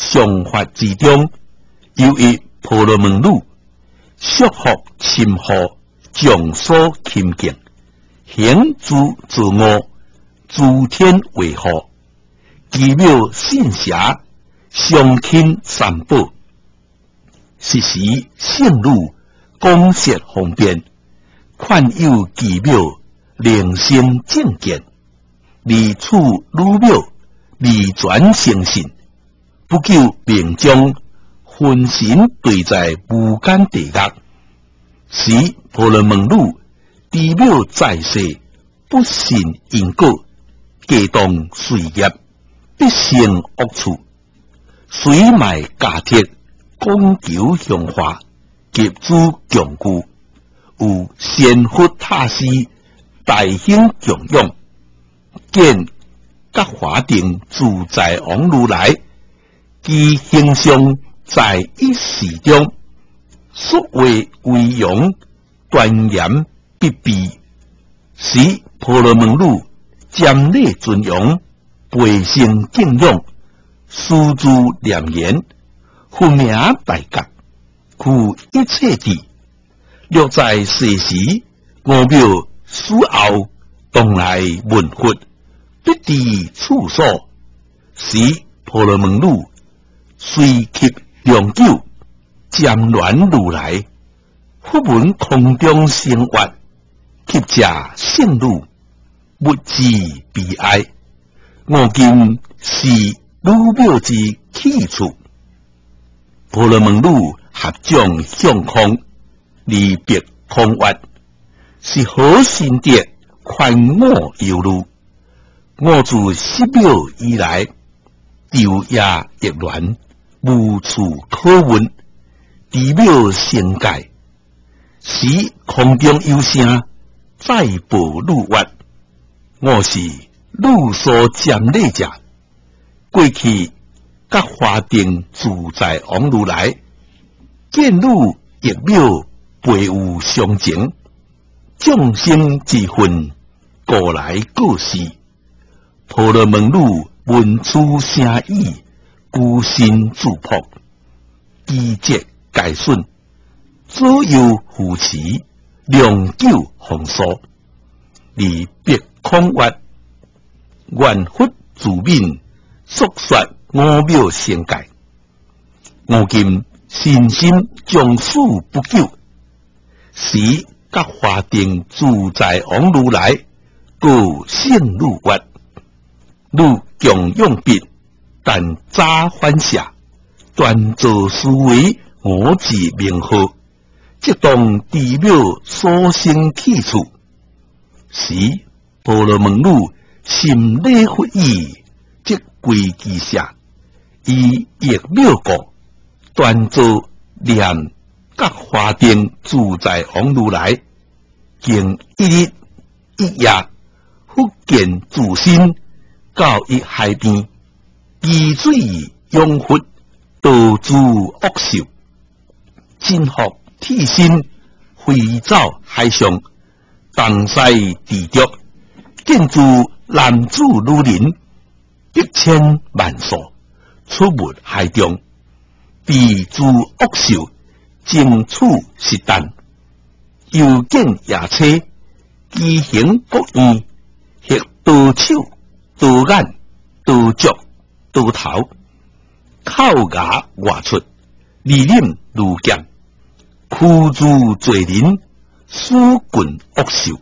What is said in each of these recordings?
常法之中，有一婆羅門女，束縛深護，眾所欽敬，行諸造惡，諸天維護，奇妙信邪，常親三寶。是時聖女廣設方便，勸誘奇妙，靈生正見，而處女廟，未全成信。不久命終，分神墜在無間地獄。時婆羅門女知廟在世，不信因果，假當隨業，必生惡趣。隨賣駕鐵，廣求香花及諸供具，有仙佛塔寺大興供養，見覺華定自在王如來，其形象在一時中，說話威容端嚴必備，時婆羅門女瞻禮尊容，背身敬仰，施諸念言，佛名大覺，具一切智。若在世時，五廟死後，當來聞佛，必至處所。時婆羅門女隨泣良久，瞻鑾如來，忽聞空中聲曰：乞者聖女，勿自悲哀。我今是女廟之去處。婆羅門女合掌向空，而別空曰：是何神德寬我憂慮？我自失廟以來，晝夜憶念，無處可問，知廟成界。時空中有聲，再報女曰：我是女所瞻禮者。過去覺華定自在王如來，見女憶廟背有常情，眾生之恨，故來告示。婆羅門女聞此聲已，孤身自縛，機節皆損，左右扶持，良久方蘇。而別空曰：願佛慈憫，速說五廟成界。我今身心將死不久，時覺華定自在王如來，告聖女曰：汝供養畢，但早反舍，端坐思維我之名號，即當知廟所生去處。時婆羅門女心禮佛已，即歸其舍，以憶廟故，端坐念覺華定自在王如來，經一日一夜，忽見自身到一海邊，汲水仰佛，多諸惡獸，盡復替身，飛走海上，東西地著，見諸男子女人，百千萬數出沒海中，被諸惡獸爭取食啖。又見夜叉，其形各異，或刀手、刀眼、刀足、刀頭，口牙外出，利刃如劍，驅諸罪人，鼠棍惡獸，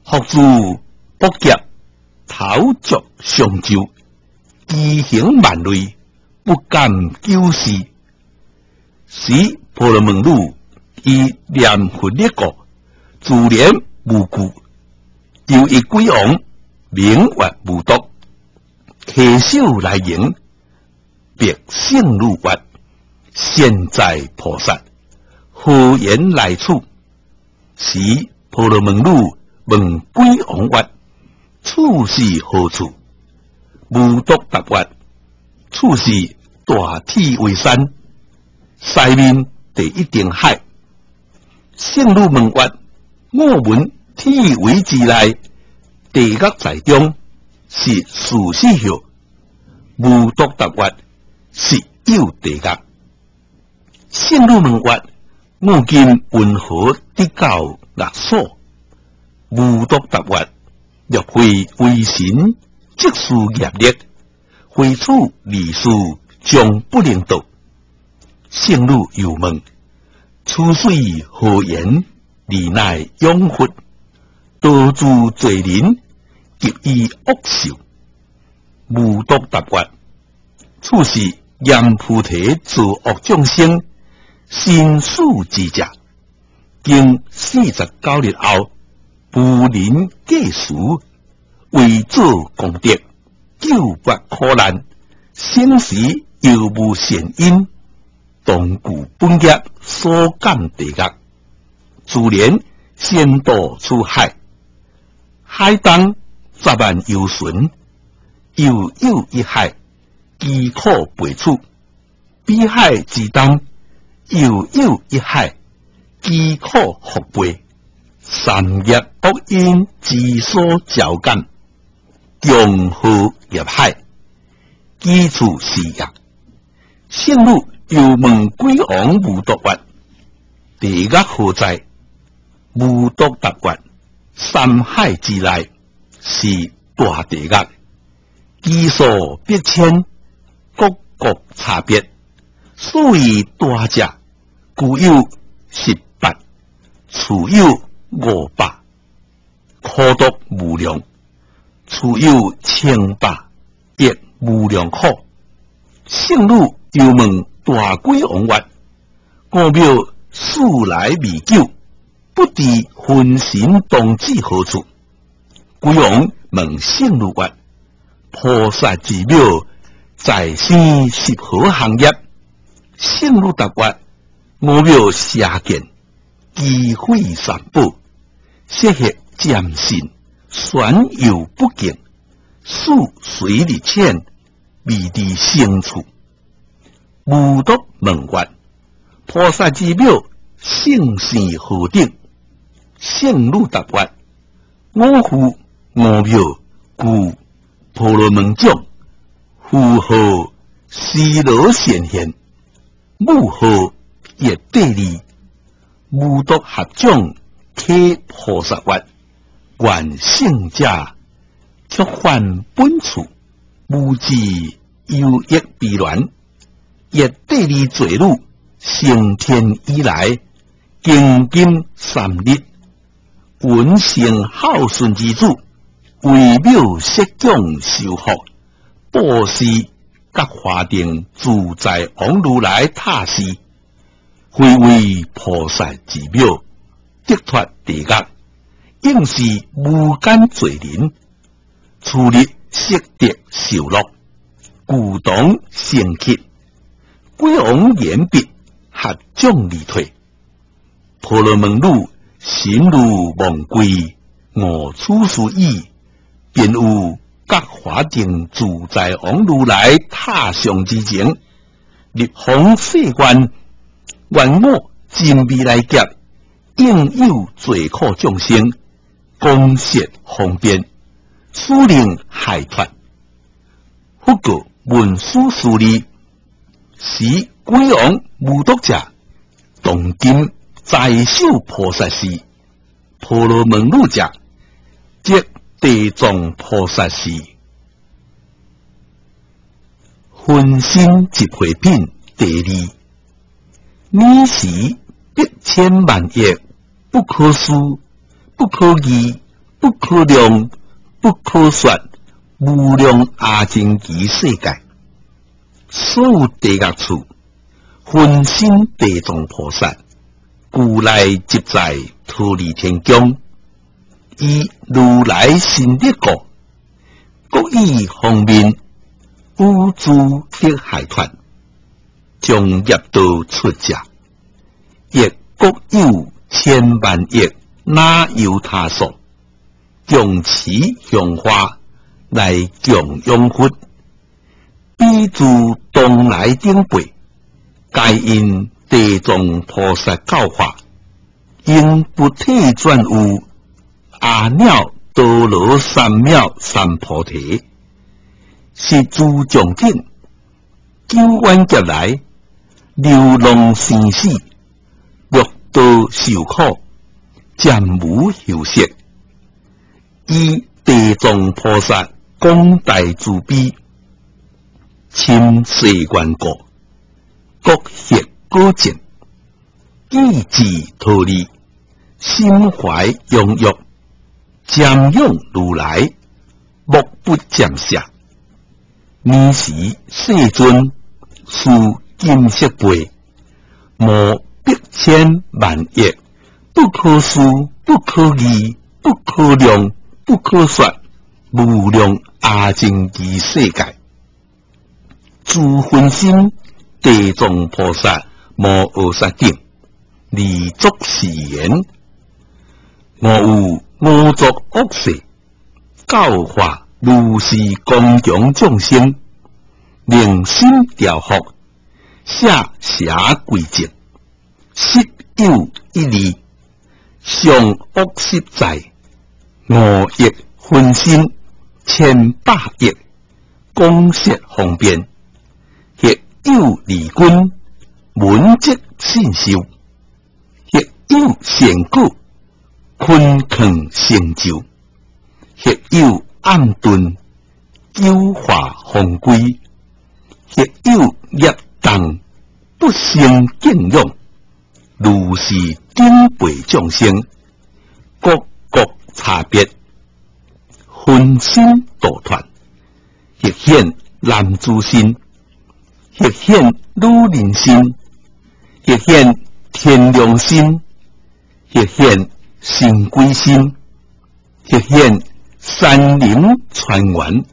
復諸卜劫，頭足相咒，其形萬類，不敢久視。時婆羅門女以念佛力故，自然無懼，求一鬼王名曰無毒，携手來迎，白聖女曰：善哉菩薩，何緣來此？時婆羅門女問鬼王曰：此是何處？無毒答曰：此是大鐵圍山，西面第一重海。聖女問曰：我聞鐵圍之內，地獄在中，是事實許？無毒答曰：實有地獄。聖女問曰：我今雲何得到獄所？無獨答曰：若非唯神積事業力，非此二事將不能到。聖女又問：此水何緣？而乃養佛，多諸罪人，及以惡受。無獨答曰：此是閻浮提造惡眾生，身死之者，經49日後，浮臨計時，為做功德，救拔苦難，生時猶無善因，當具本業所感地獄，自然先墮此海，海東10萬由旬，又有一海，飢苦輩出；彼海之東，又有一海，飢苦復倍。三業惡因之所招感，共合入海，其處是也。聖女又問鬼王無獨曰：地獄何在？無獨答曰：三海之內是大地獄，其數百千，各各差別。所謂大者，具有18，次有500，苦毒無量；次有千百，亦無量苦。聖女又問大鬼王曰：五廟事來未久，不知分神當至何處？鬼王問聖女曰：菩薩之廟在生十何行業？聖女答曰：五廟邪見，機毀三寶，設邪佔信，選誘不敬，事隨日淺，未知生處。無獨問曰：菩薩之廟聖善何等？聖女答曰：我父五廟具婆羅門種，父號尸羅善現，母號葉帝利，無獨合掌啟菩薩曰：願聖者卻返本處，無知憂益悲憐。葉帝利罪女成天以來，經經3日，聞成孝順之子，為廟設供修福，布施覺華定自在王如來塔寺，非為菩薩之廟，得脫地獄，應是無間罪人，次日悉得受樂，故當成乞。鬼王言畢，合掌而退。婆羅門女心如忘歸，悟此事已，便有覺華定自在王如來塔上之前，立弘誓願，願我盡未來劫，應有罪苦眾生，廣設方便，使令解脫。佛告文殊師利：時鬼王無獨者，當今在首菩薩是婆羅門女者，即地藏菩薩是。分身集會品第二。爾時百千萬億不可思、不可議、不可量、不可說無量阿僧祇世界，所有地獄處，分身地藏菩薩，俱來集在忉利天宮，以如來神力故，各以方便，與諸得解脫，將業道出者，亦各有千萬億那由他數，共持香花來供養佛，彼諸東來頂輩，皆因地藏菩薩教化，永不退轉於阿耨多羅三藐三菩提，是諸眾生久遠劫來，流浪生死，六道受苦，暫無休息。以地藏菩薩廣大慈悲，深誓願故，國學果證，意志桃李，心懷踊躍，瞻仰如來，目不暫捨。爾時世尊示金色背，摩百千萬億，不可思不可議不可量不可說，無量阿僧祇世界，諸分身地藏菩薩摩訶薩頂，而作是言：吾有五濁惡世，教化如是供養眾生，令心調伏，捨邪歸正，實有一義，尚惡實在，5億分身，千百億，廣設方便，或有利根，聞則信受；或有善果，勤懇成就；或有暗頓，糾化方規；或有業動，不生敬仰。如是等輩眾生，各各差別，分身度脫，或現男子身，或現女人身，或現天龍身，或現神鬼身，或現山林川原、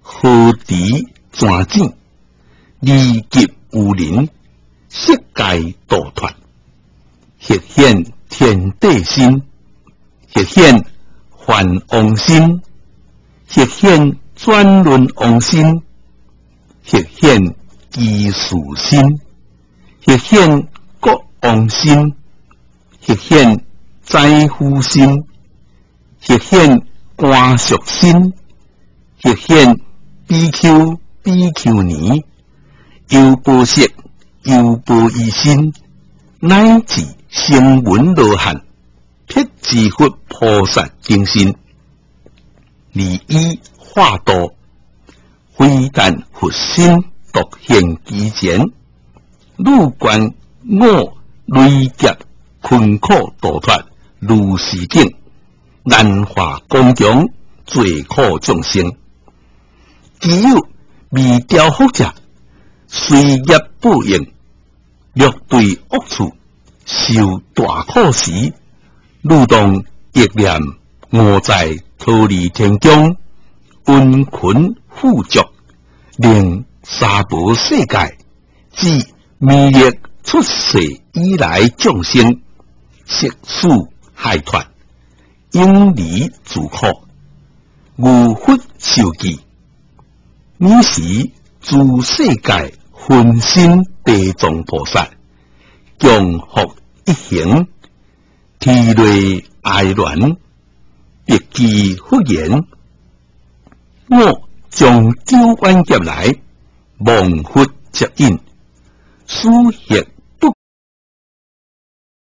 河池泉井、二級有人，色界度脫，或現天帝身，或現梵王身，或現轉輪王身，或現居士身，或現國王身，或現宰夫身，或現官屬身，或現比丘、比丘尼、優婆塞、優婆夷身，乃至聲聞羅漢、辟支佛菩薩等身，而以化度，非但佛身獨現其前，汝觀我累劫困苦度脫，如是等難化供養罪苦眾生。其有未調伏者，隨業報應，略墜惡趣，受大苦時，汝當憶念我在忉利天宮，殷勤富足，令娑婆世界自彌勒出世以來眾生，悉數解脫，永離諸苦，如佛授記。爾時諸世界分身地藏菩薩，降伏一行，涕淚哀慒，白記佛言：我從久遠劫來，望佛接引，思學